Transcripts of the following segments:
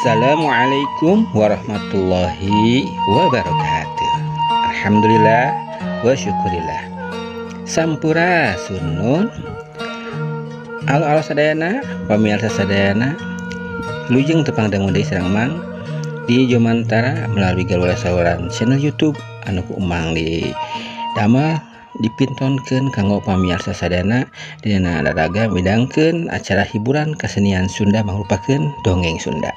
Assalamualaikum warahmatullahi wabarakatuh. Alhamdulillah wa syukurillah. Sampurasun nun. Halo-halo sadayana, pamirsa sadayana. Lujeng tepang dangu deui sareng Mang di Jomantara melalui galura saluran channel YouTube anu ku Emang di damel dipintonkeun kanggo pamirsa sadayana dina raraga midangkeun acara hiburan kesenian Sunda mangrupakeun dongeng Sunda.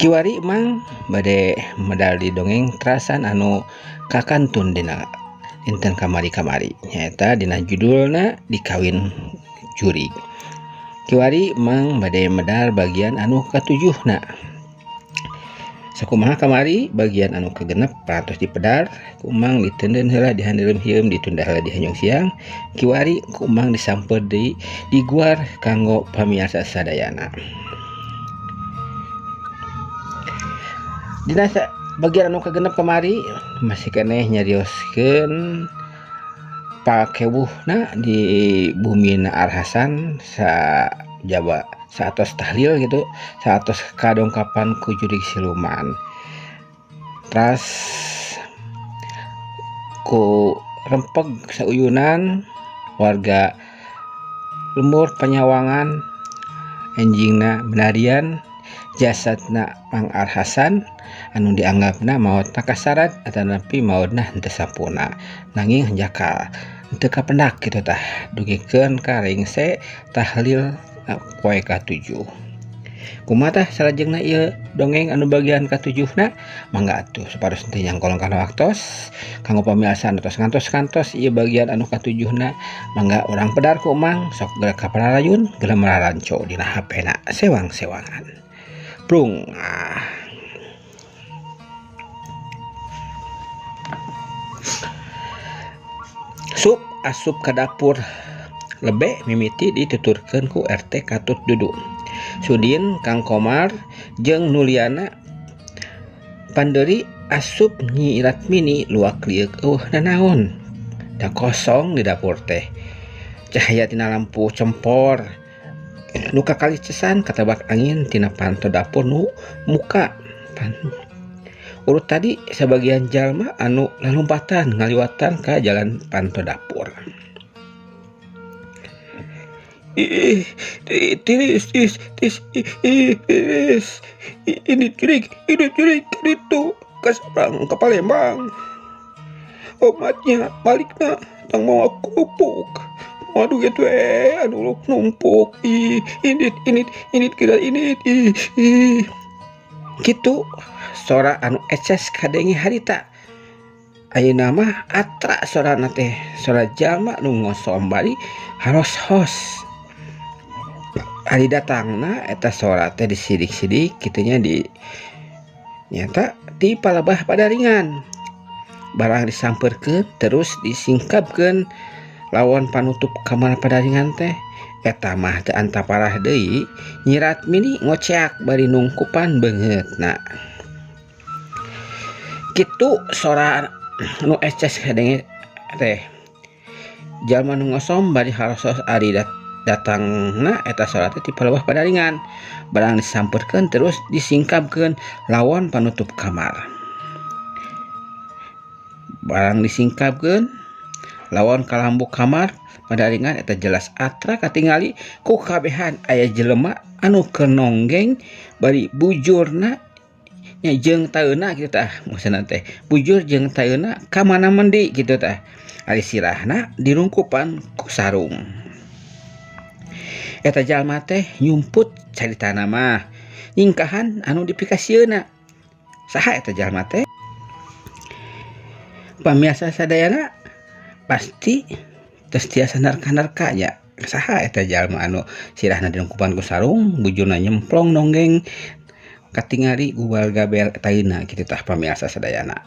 Kiwari Mang bade medal di dongeng terasan anu kakantun dina dinten kamari-kamari nyaeta dina judulna Dikawin Jurig. Kiwari Mang bade medal bagian anu katujuhna. Sakumaha kamari bagian anu kagenep parantos dipedar ku Mang diteundeun heula dihandelem hieum ditunda heula di hanjong siang. Kiwari ku Mang disampeud deui diguar kanggo pamirsa sadayana. Dina bagian anu kagenep kamari masih keneh nyarioskeun pakewuhna di bumi Arhasan sa Jawa saatos tahlil gitu saatos kadongkapan ku jurig siluman. Teras ku rempeg sauyunan warga lembur Panyawangan enjingna menarian jasadna Mang Arhasan anu dianggapna maotna kasarat atanapi maotna henteu sampurna nanging hanjakal henteu kapendak kitu tah dugikeun ka ringse tahlil poe ka-7. Kumaha tah salajengna ieu dongeng anu bagian ka-7na? Mangga atuh supados teu nyangkolong kana waktos kanggo pamirsa anu tos ngantos-kantos ieu bagian anu ka-7na mangga urang pedar ku Mang sok geura ka pararayun geura mararanco dina HP-na sewang-sewangan. Prung. Sup asup ka dapur lebe mimiti dituturkeun ku RT Katut Dudu. Sudin, Kang Komar jeung Nuliana panderi asup Nyi Ratmini luak lieuk eueuh nanaon. Da kosong di dapur teh. Cahaya tina lampu cempor nu kakalicesan katebak angin tina panto dapur nu muka. Urut tadi sebagian jalma anu lalumpatan ngaliwatan ka jalan panto dapur. Ih, tiris, tis, tis, ih, ini jurig, itu ke Sabrang, ke Palembang. Omatnya, balikna, tang mau kupuk. Waduh gitu aduh numpuk. Ih, ini kira ini, ih. Gitu sora anu eces kadenge harita. Ayeuna mah atra sorana teh, sora jalma nu ngosom bari haros-hos. Ari datangna eta sora teh disidik-sidik kitunya di nyata di palebah padaringan. Barang disampeurkeun terus disingkapkeun lawan panutup kamar padaringan teh eta mah teu antaparah deui Nyi Ratmini ngoceak bari nungkupan beungeutna. Kitu sora nu eces kadenge teh. Jalma nu ngosom bari harosos ari datangna eta sora teh ti palebah padaringan. Barang disampeurkeun terus disingkapkeun lawan panutup kamar. Barang disingkapkeun lawan kalambu kamar padaringan eta jelas atra katingali ku kabehan aya jelema anu keur nonggeng bari bujurna nya jeung taeuna kitu tah maksudna teh bujur jeung taeuna ka mana mendi kitu tah ari sirahna dirungkupan ku sarung. Eta jalma teh nyumput caritana mah nyingkahan anu dipikasieuna. Saha eta jalma teh? Pamirsa sadayana pasti tos tiasa nerka-nerka nya. Saha eta jalma anu sirahna dirungkupan ku sarung bujurna nyemplong nonggeng katingali gubal gabel taeuna kitu tah pamirsa sadayana.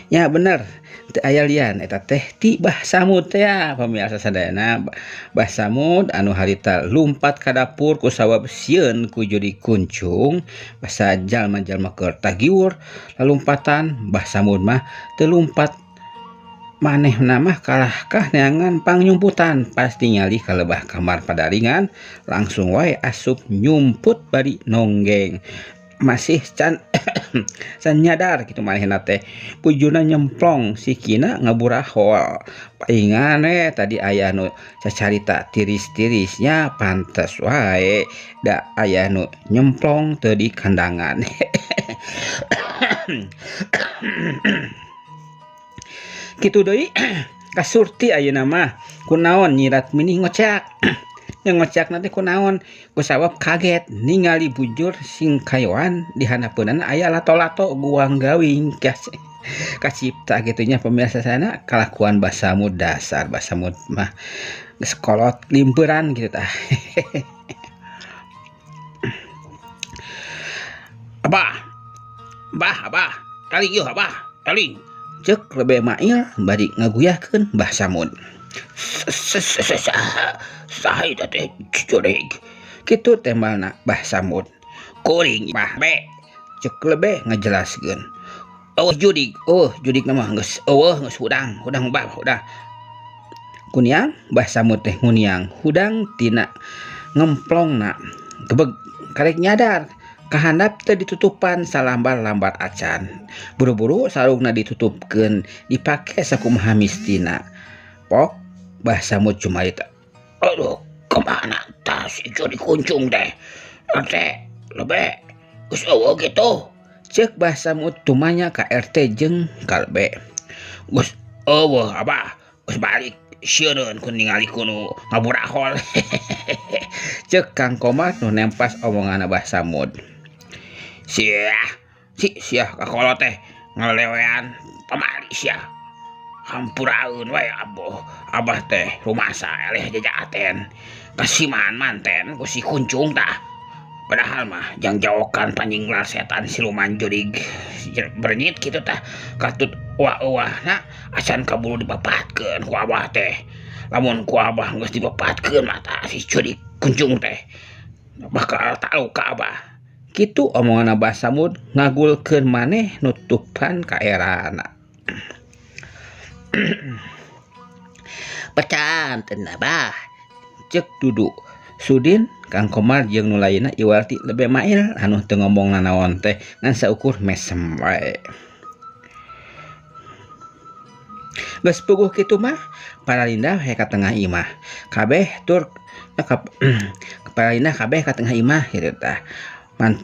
Ya bener teu aya lian eta teh ti Bah Samud teh ya pamirsa sadayana. Bah Samud anu harita lumpat ka dapur ku sabab sieun ku jurig kuncung basa jalma-jalma keur tagiwur lalumpatan. Bah Samud mah teu lumpat Manehna mah kalahkah neangan pangnyumputan pas tingali ka lebah kamar padaringan langsung wae asup nyumput bari nonggeng. Masih can can nyadar kitu manehna teh bujurna nyemplong sikina ngaburahol. Paingan we tadi aya nu cacarita tiris-tirisnya pantes wae da aya nu nyemplong teu di kandangan. Kitu deui ka Surti ayeuna mah kunaon nyirat minih ngoceak. Yang ngoceak nanti kunaon kusabab kaget ningali bujur singkayoan di handapeunana aya lato-lato guang gawing kacipta gitunya pemirsa sana kalakuan Basamud dasar Basamud mah geus kolot limperan gitu tah. Abah, bah abah, taling yeuh abah, taling. Cek lebe mail bari ngaguyahkeun Mbah Samud. Saha eta teh jurig. Kitu tembalna Mbah Samud. Kuring mah be. Cek lebe ngajelaskeun. Eueuh jurig, eueuh jurig mah geus eueuh geus hudang, hudang bah hudang. Kuniang Mbah Samud teh nguniang hudang tina ngemplongna. Gebeg karek nyadar kahandap teh ditutupan salambar-lambar acan. Buru-buru sarungna ditutupkeun dipake sakumaha mistina. Pok Mbah Samud cumarita. Aduh, kemana tas ieu dikuncung teh? RT lebe geus eueuh kitu. Ceuk Mbah Samud tumanya ka RT jeung ka lebe. Geus eueuh abah, geus balik sieun ku ningali ku nu ngaburahol. Ceuk Kang Komar nu nempas omongan Mbah Samud. Siah, si siah kakolot teh ngalewean pamali siah. Hampuraeun we aboh, abah teh rumasa eleh jajaaten. Kasiman manten ku si kuncung tah. Padahal mah jangjawokan panjinglar setan siluman jurig bernyit kitu tah. Katut uah-uahna acan kaburu dibapatkeun ku abah teh. Lamun ku abah geus dibapatkeun mah tah si jurig kuncung teh bakal tahu ka abah. Kitu omongan Abah Samud ngagulkeun maneh nutupan kaerana. Pecanten Abah. Ceuk Dudu. Sudin Kang Komar jeung nu lainna iwal ti lebe mail anu teu ngomong nanaon teh ngan saukur mesem wae. Geus puguh kitu mah paralindah he ka tengah imah. Kabeh tur paralindah kabeh ka tengah imah kitu tah.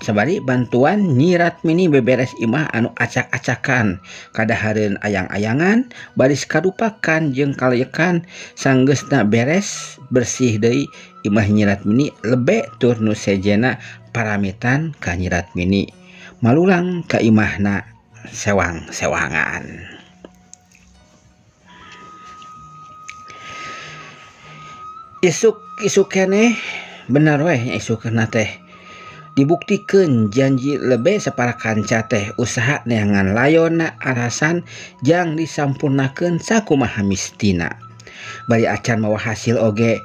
Sabari bantuan nyirat mini beberes imah anu acak-acakan kadahareun ayang-ayangan baris kadupakan jeung kaleyekan sanggeusna beres bersih deui imah nyirat mini lebe tur nu sejena paramitan ka nyirat mini malulang ka imahna sewang-sewangan. Isuk-isuk keneh bener weh isukna teh dibuktikeun janji lebe sapara kanca teh usaha neangan layonna arasan jang disampurnakeun sakumaha mistina. Bari acan mawa hasil oge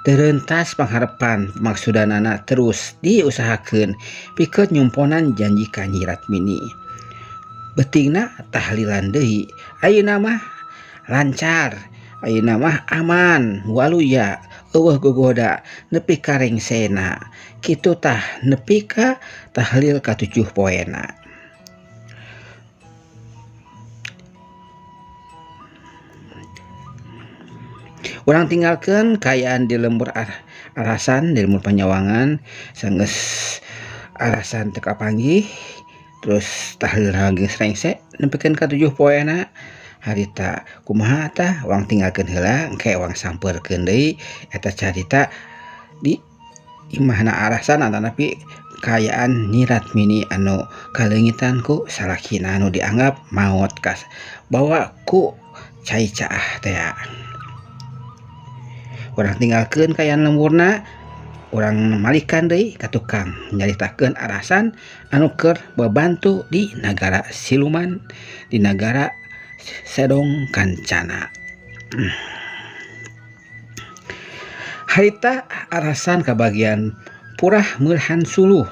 teu rentas pangharepan maksudanana terus diusahakeun pikeun nyumponan janji ka nyirat mini. Beutingna tahlilan deui ayeuna mah lancar, ayeuna mah aman, waluya eueuh gogoda nepi ka rengsena. Kitu tah nepi ka tahlil ka-7 poena. Urang tinggalkeun kaayaan di lembur arasan di lembur Panyawangan sanggeus arasan teu kapanggih terus tahlil geus rengse nepikeun ka 7 poena. Harita kumaha tah wang tinggalkeun heula engke wang sampeurkeun deui eta carita di imahna arasan atanapi kaayaan nyirat mini anu kaleungitan ku salakina anu dianggap maot kas bawa ku cai caah teh. Urang tinggalkeun kaayaan lemburna, urang malikan deui ka tukang nyaritakeun arasan anu keur babantu di nagara siluman, di nagara Sedong Kancana. Harita arasan kabagian purah meurhan suluh.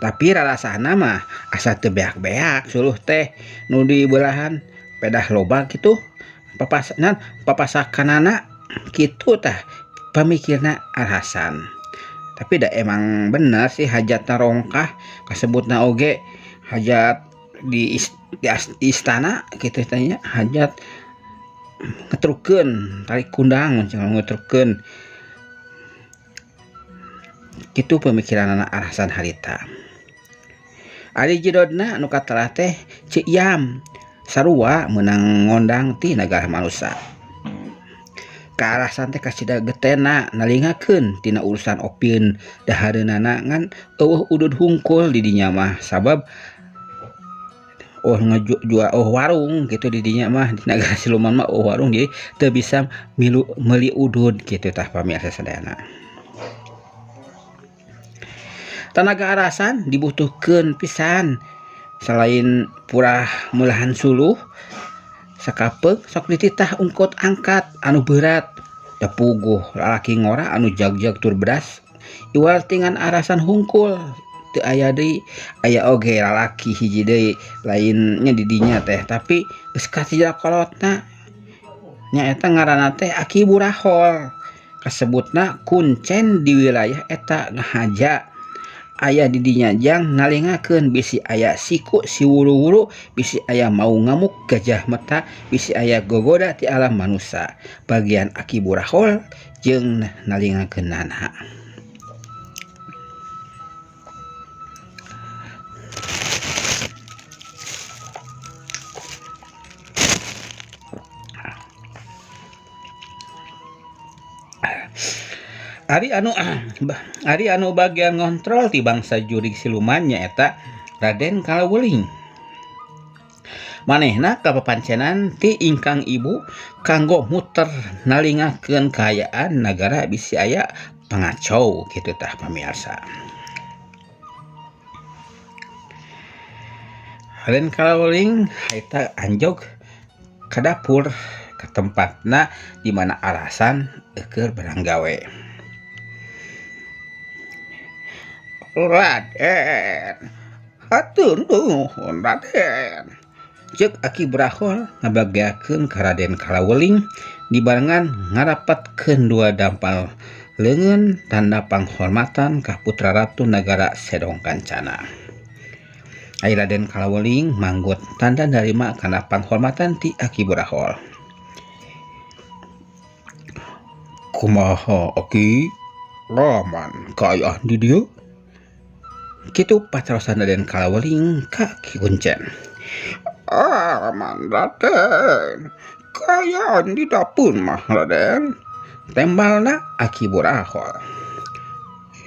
Tapi rarasana mah asa teu beak-beak suluh teh nu di belahan pedah loba kitu. Papasanan papasakanana kitu tah pamikirna Arhasan. Tapi da emang bener sih hajatna rongkah kasebutna oge hajat di istana kitu teh nya, hajat ngetrukeun tarik kundang ngetrukeun kitu pemikiranana Arhasan harita. Ari jidodna nu katelah teh Ceu Iyam sarua meunang ngondang ti nagara manusa. Ka Arhasan teh kasida getena nalingakeun tina urusan opieun dahareunana ngan eueuh udud hungkul di dinya mah sabab oh ngajual oh warung gitu di dinya mah di nagara siluman mah oh warung jadi teu bisa milu meuli udud kitu tah pamirsa sadayana. Tanaga Arhasan dibutuhkeun pisan selain purah meulahan suluh sakapeung sok dititah ungkot angkat anu berat da puguh lalaki ngora anu jagjag tur beras iwal tingan Arhasan hungkul teu aya deui aya oge lalaki hiji deui lainnya di dinya teh tapi geus kacida kolotna nyaeta ngaranna teh Aki Burahol kasebutna kuncen di wilayah eta ngahaja aya di dinya jang nalingakeun bisi aya siku si wuru-wuru bisi aya mau ngamuk gajah meta bisi aya gogoda ti alam manusa bagian Aki Burahol jeung nalingakeunana. Ari anu bagian ngontrol ti bangsa jurig siluman nyaeta Raden Kalaweling. Manehna kapapancenan ti ingkang ibu kanggo muter nalingakeun kaayaan nagara bisi aya pangacau kitu tah pamirsa. Raden Kalaweling harita anjog ka dapur ka tempatna di mana Arhasan keur barang gawe. Raden, hatur nuhun Raden. Ceuk Aki Burahol ngabageakeun ka Raden Kalaweling dibarengan ngarapatkeun dua dampal leungeun tanda panghormatan ka putra ratu nagara Sedong Kancana. Ari Raden Kalaweling manggut tanda narima kana panghormatan ti Aki Burahol. Kumaha Aki? Laman kaayaan di dieu? Kitu patarosan Raden Kalaweling ka Ki Kuncen. Aman Raden, kaayaan di dapur mah Raden. Tembalna Aki Burahol.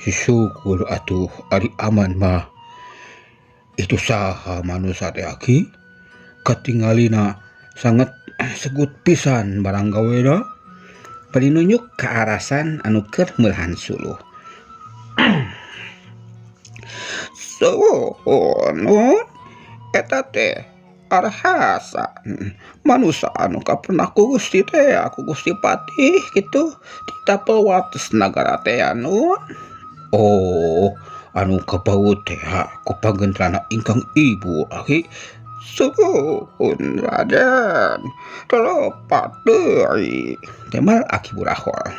Syukur atuh ari aman mah. Itu saha manusa teh Aki? Katingalina sangat segut pisan barang gawena. Bari nunjuk ka Arhasan anu keur meulahan suluh. Suhun eta teh Arhasan manusa anu kapenah ku Gusti teh ku Gusti Patih kitu ditapel wates nagara teh anu. Oh anu kabaut teh ku pagentrana ingkang ibu Aki. Suhun Raden telepat deui temal Aki Burahol.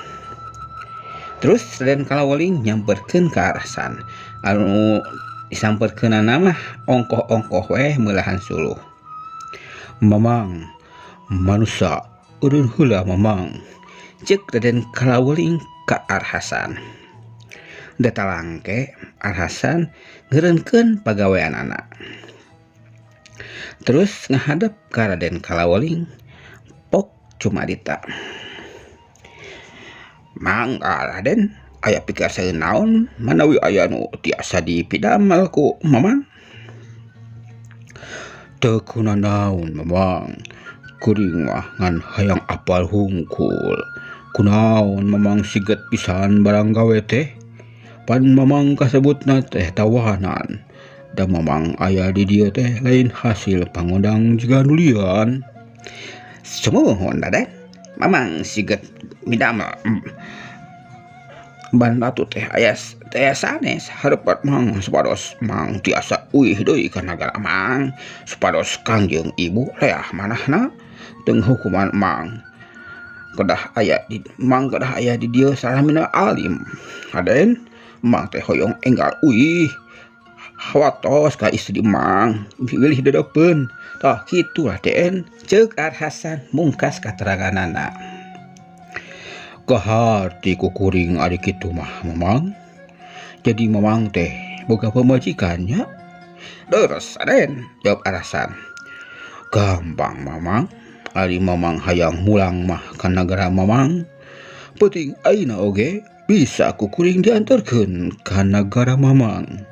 Terus Raden Kalaweling nyamperkeun ka Arhasan anu disamperkeunana mah ongkoh-ongkoh weh meulahan suluh. Mamang manusa eureun heula mamang ceuk Raden Kalaweling ka Arhasan. Data langke Arhasan ngeureunkeun pagaweanana. Terus ngahadep ka Raden Kalaweling pok cumarita. Mangga Raden aya pikaseun naon manawi aya nu tiasa dipidamel ku mamang. Teu kunanaon mamang, kuring mah ngan hayang apal hungkul. Kunaon mamang siget pisan barang gawe teh? Pan mamang kasebutna teh tawanan. Da mamang aya di dieu teh lain hasil pangondang jiga nulian. Sumuhun Raden, mamang siget midamel. Ban ratu teh aya teh sanes hareupat mang supados mang tiasa uih deui ka nagara mang supados kangjeng ibu leah manahna. Teu hukuman Mang. Kedah aya di Mang kedah aya di dieu salamina alim. Raden, Mang teh hoyong enggal uih. Hawatos ka istri Mang, bilih dedepeun. Tah kitu Raden, ceuk Arhasan mungkas kateranganana. Kaharti ku kuring ari kitu mah Mamang. Jadi Mamang teh boga pamajikan nya? Leres Raden, jawab Arhasan. Gampang Mamang, ari Mamang hayang mulang mah ka nagara Mamang. Peuting ayeuna oge bisa ku kuring diantarkeun ka nagara Mamang.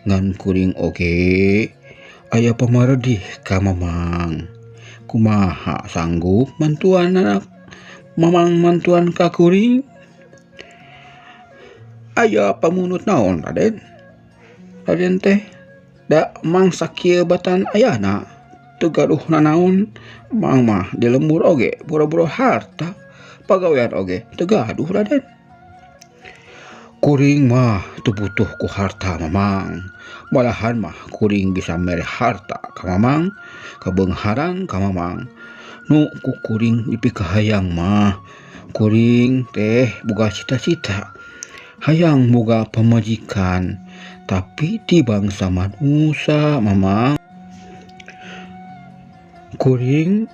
Ngan kuring oge aya pamaredih ka Mamang. Kumaha sanggup mantuan anak Mamang mantuan ka kuring? Aya pamunut naon Raden? Raden teh da Mang sakieu batan ayana teu gaduh nanaon. Mang mah di lembur oge boro-boro harta, pagawean oge teu gaduh Raden. Kuring mah teu butuh ku harta Mamang. Malahan mah kuring bisa mere harta ka Mamang, kabeungharan ka Mamang. Nu ku kuring dipikahayang mah kuring teh boga cita-cita hayang boga pamajikan, tapi ti bangsa manusa Mamang. Kuring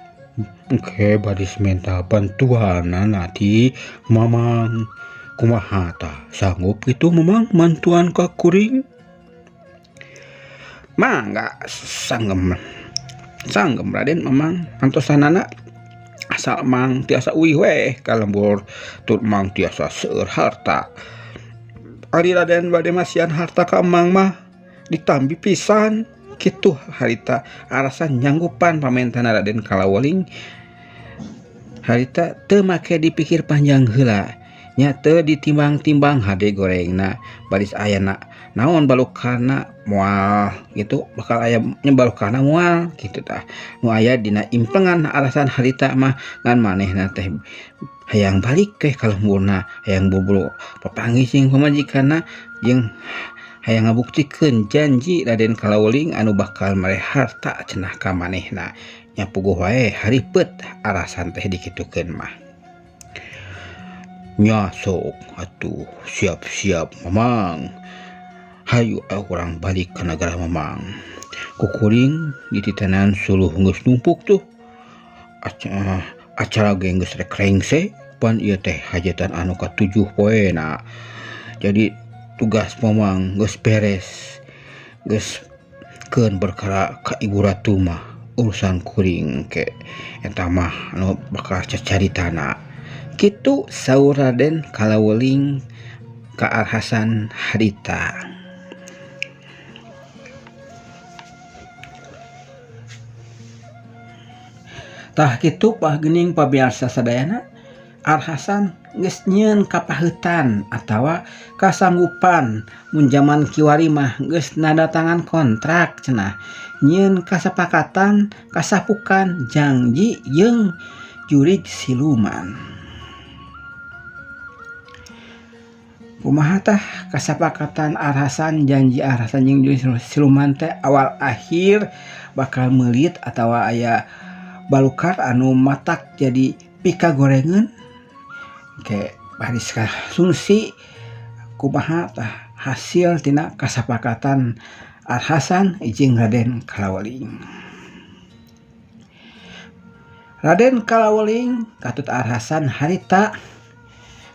engke baris minta bantuanana ti Mamang. Kumaha tah sanggup kitu Mamang mantuan ka kuring? Mangga sanggem. Sanggem Raden Mamang antosanana asal Mang tiasa uih weh ka lembur tur Mang tiasa seueur harta. Ari Raden bade masihan harta ka Mang mah ditambi pisan kitu harita arasan nyanggupan pamentana Raden Kalaweling. Harita teu make dipikir panjang heula nya, teu ditimbang-timbang hade gorengna baris ayana naon balukana moal gitu, bakal aya nya balukana moal kitu tah. Nu aya dina impengan alasan harita mah ngan manehna teh hayang balik ke ka lemburna, hayang buburu papanggih jeung pamajikanna jeung hayang ngabuktikeun janji Raden Kalaweling anu bakal mere harta cenah ka manehna. Nya puguh wae haripet alasan teh dikitukeun mah. Nya sok atuh siap-siap Mamang. Hayu urang balik ka nagara Mamang. Kukuring dititenan suluh geus numpuk tuh. Acara ge geus rek rengse pan ieu teh hajatan anu ka-7 poena. Jadi tugas Mamang geus beres. Geus keun perkara ka Ibu Ratu mah urusan kuring ke eta mah anu bakal cacaritana. Kitu saur Raden Kalaweling ka Arhasan harita. Tah kitu pah geuning pabiarsa sadayana, Arhasan geus nyieun kapaheutan atawa kasanggupan mun jaman kiwari mah geus nadatangan kontrak cenah, nyieun kasepakatan kasapukan janji jeung jurig siluman. Kumaha tah kasepakatan Arhasan janji Arhasan jeung jurig siluman teh awal akhir bakal meulit atawa aya balukar anu matak jadi pika gorengan ke baris kasungsi kumaha tah hasil tina kasepakatan Arhasan jeung Raden Kalaweling. Raden Kalaweling katut Arhasan harita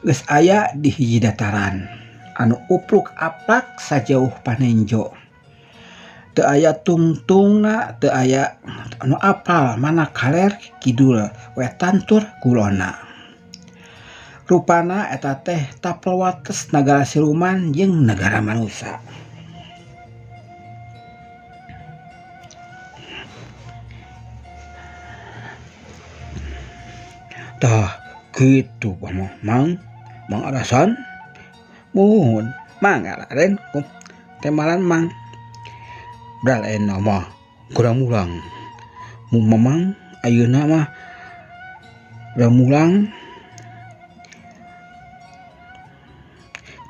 geus aya di hiji dataran anu upluk aplak sajauh panenjo. Teu aya tungtungna, teu aya anu apal mana kaler kidul wetan tur kulona. Rupana eta teh tapel wates nagara siluman jeung nagara manusa. Tah kitu Mang, Mang Arhasan. Muhun Mang Raden temalan Mang. Bralen mah kurang mulang. Mu Mamang ayeuna mah mulang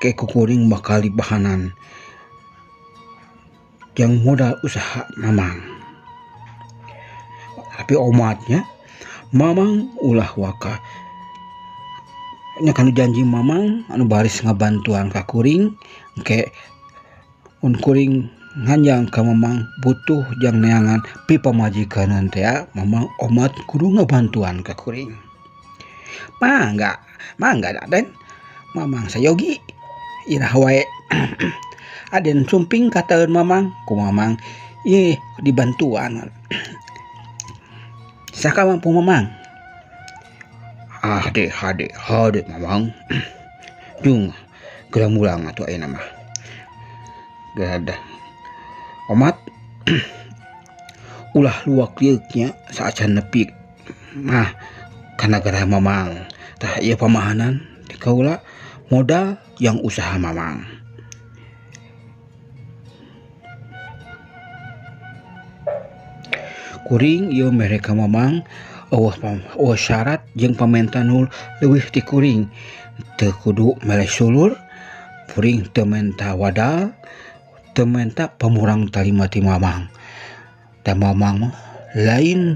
ke kukuring bakal dibahanan yang modal usaha Mamang. Tapi omatnya Mamang ulah waka nya kanu janji Mamang anu baris ngabantuan ka kuring engke mun kuring nganjang ka Mamang butuh jang neangan pipamajikaneun teh Mamang omat kudu ngabantuan ka kuring. Mangga, mangga Raden. Mamang sayogi irah wae Aden sumping ka taeun Mamang ku Mamang ih dibantuan. Saka mampu Mamang. Hade hade hade Mamang. Jung geura mulang atuh ayeuna mah. Gadah omat ulah luak lieuk nya saacan nepi mah ka nagara Mamang. Tah ieu pamahanan ti kaula modal yang usaha Mamang. Kuring ieu mere ka Mamang eueuh syarat jeung pamenta nu leuwih ti kuring. Teu kudu mere sulur, kuring teu menta wadal, teu menta pamurang tarima ti Mamang. Da Mamang mah lain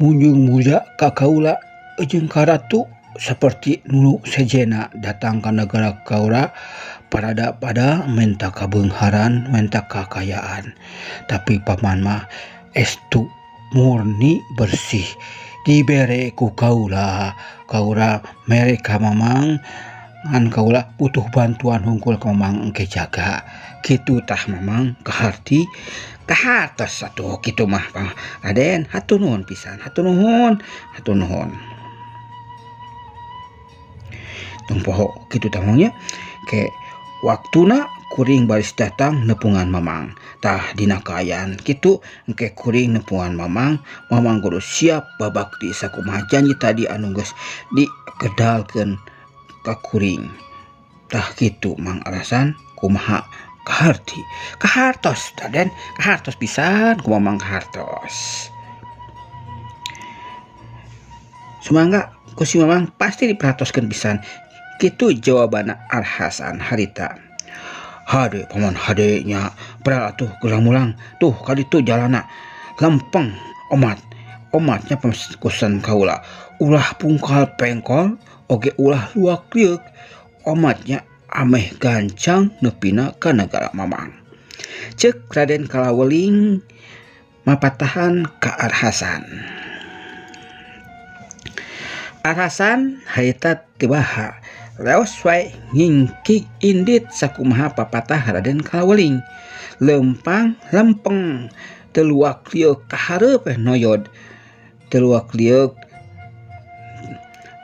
munjung muja ka kaula jeung ka ratu saperti nu sejenna datang ka nagara kaula parada pada menta kabeungharan, menta kakayaan. Tapi paman mah estu murni bersih dibere ku kaula, kaula mere ka Mamang ngan kaula butuh bantuan hungkul ka Mamang engke jaga. Kitu tah Mamang kaharti kahartos atuh kitu mah Raden hatur nuhun pisan, hatur nuhun, hatur nuhun. Tong poho kitu tah Mamang nya. Ke waktuna kuring baris datang nepungan Mamang. Tah dina kaayaan kitu engke kuring nepungan Mamang, Mamang kudu siap babakti sakumaha janji tadi anu geus dikedalkeun ka kuring. Tah kitu Mang Arasan kumaha kaharti kahartos Raden, kahartos pisan ku Mamang kahartos. Sumangga ku si Mamang pasti diperhatoskeun pisan. Kitu jawabanna Arhasan harita. Hade paman hade nya peral atuh geura mulang tuh kaditu jalana lempeng omat omatnya kusan kaula ulah pungkal pengkol oge ulah luak lieuk omatnya ameh gancang nepina ka nagara Mamang. Ceuk Raden Kalaweling mapatahan ka Arhasan. Arhasan harita tibaha leos wae ngingkig indit sakumaha papatah Raden Kalaweling. Lempang lempeng teu luak lieuk ka hareup noyod teu luak lieuk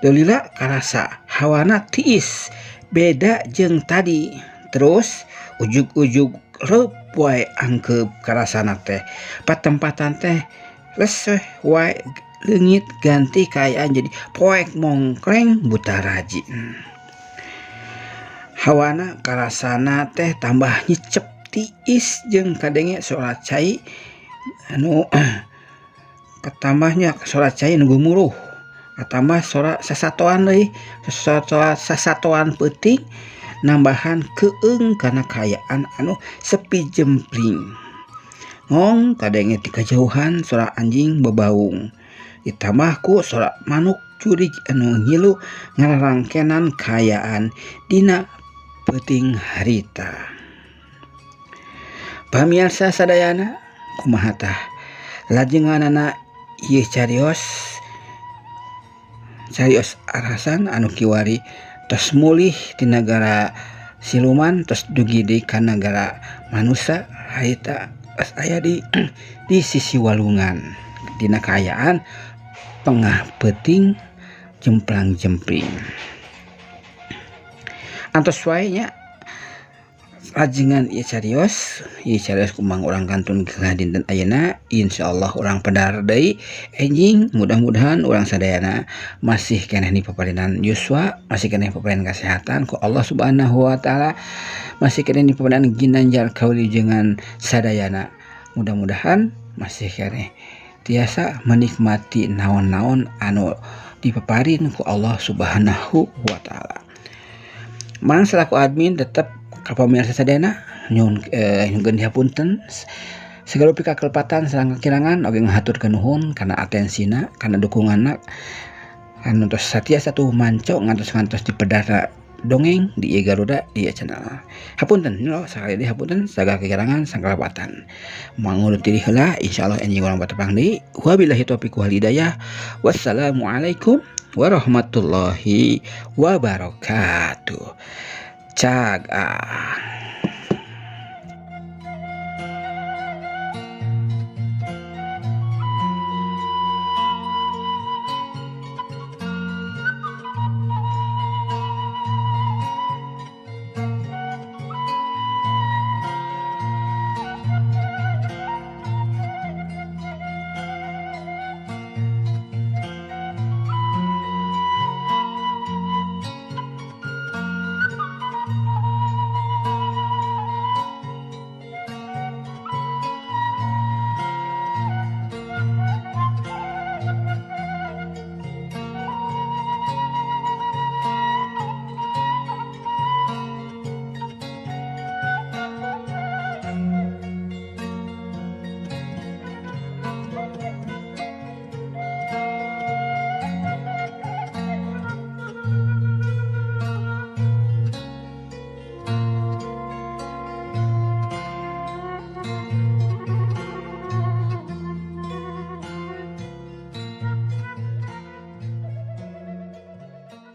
teu lila karasa hawana tiis beda jeung tadi. Terus ujug-ujug reup wae angkeup karasana teh patempatan teh reseh wae leungit ganti kaayaan jadi poek mongkreng buta rajin. Hawana karasana teh tambah nyicep tiis jeung kadenge sora cai anu katambahnya sora cai nu gumuruh katambah sora sasatoan deui sasatoan sasatoan peuting nambahan keung kana kaayaan anu sepi jempling. Ngong kadenge ti kajauhan sora anjing bebaung ditambah ku sora manuk jurig anu ngilu ngararangkenan kaayaan dina peuting harita. Pamiarsa sadayana kumaha tah lajenganana ieu carios carios Arhasan anu kiwari tos mulih ti nagara siluman tos dugi deui ka nagara manusa harita tos aya di sisi walungan dina kaayaan tengah peuting jemplang jempling. Antos wae nya lajengan ieu carios kumang urang kantun geuna dinten ayeuna insyaallah urang pedar deui enjing mudah-mudahan urang sadayana masih keneh dipaparinan yuswa masih keneh dipaparinan kesehatan ku Allah Subhanahu wa taala masih keneh dipaparinan ginanjar kaulijengan sadayana mudah-mudahan masih keneh tiasa menikmati naon-naon anu dipaparin ku Allah Subhanahu wa taala. Mang selaku admin tetap ka pamirsa sadayana nyuhunkeun hapunten Segala rupi kakelepatan sareng kakirangan oge ngahaturkeun nuhun kana atensina, kana dukunganna, anu tos satia satu manco ngantos-ngantos di pedara dongeng di ieu Garuda di ieu channel. Hapunten lo sakali deui, hapunten sagala kekirangan sareng kalepatan. Mangundur diri heula, insyaallah enjing urang patepang deui. Wabillahi taufiq wal hidayah. Wassalamualaikum warahmatullahi wabarakatuh. Cag ah.